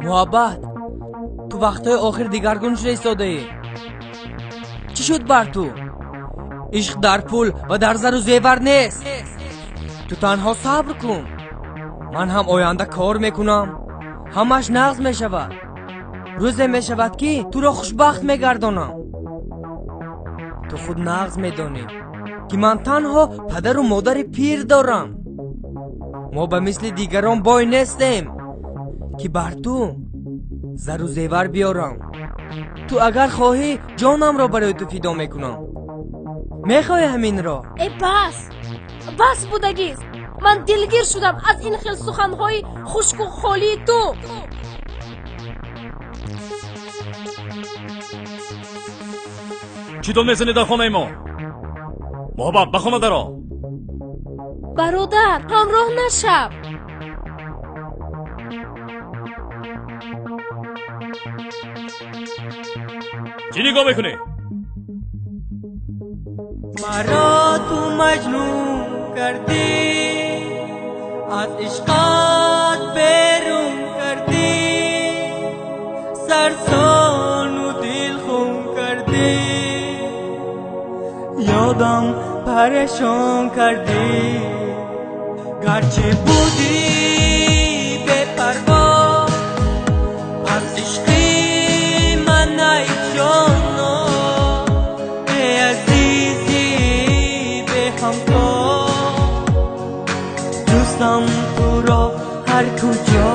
Муҳаббат, ту вақтҳои охир дигаргун шуда истодаӣ. Чӣ шуд бар ту? Ишқ дар пул ва дар зару зевар нест. Ту танҳо сабр кун. Ман ҳам оянда кор мекунам. Ҳамаш нағз мешавад. Рӯзе мешавад, ки туро хушбахт мегардонам. Ту худ нағз медонӣ, ки ман танҳо падару модари пир дорам. Мо ба мисли дигарон бой нестем, ки бар ту зару зевар биёрам. Ту агар хоҳӣ, ҷонамро барои ту фидо мекунам. Мехоҳӣ ҳаминро? Э, бас, бас будагист. Ман дилгир шудам аз ин хел суханҳои хушку холии ту. Чӣ дод мезанӣ дар хонаи мо? Муҳаббат, ба хона даро. Бародар, ҳамроҳ нашав. Чӣ нигоҳ мекунӣ? Маро ту маҷнун кардӣ, аз ишқат берун кардӣ, сарсону дилхун кардӣ, ёдам парешон кардӣ. Гарчи будӣ бепарво, аз ишқи ман ай ҷоно, эй азизи беҳамто, ҷустам туро ҳар куҷо.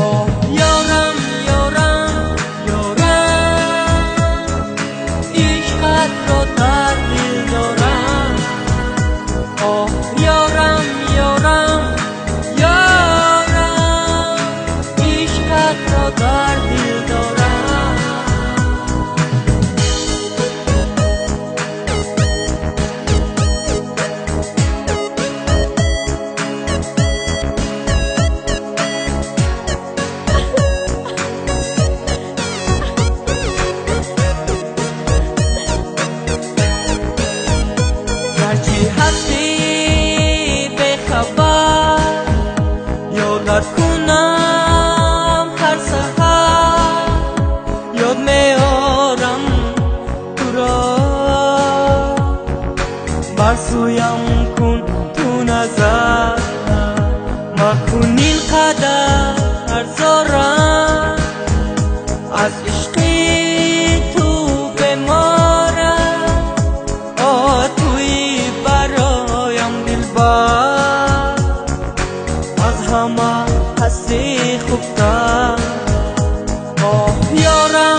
Оҳ, ёрам, ёрам, ёрам, ишқатро дар дил дорам. Оҳ, ёрам, ёрам, ёрам, ишқатро дар дил дорам. Гарчи ҳастӣ бехабар, ёдат кунам ҳар саҳар, ёд меорам туро, бар сӯям кун ту назар, макун ин қадар зорам, аз ишқи ту беморам. О, туи бароям дилбар, аз ҳама ҳасти хубтар. Оҳ, ёрам.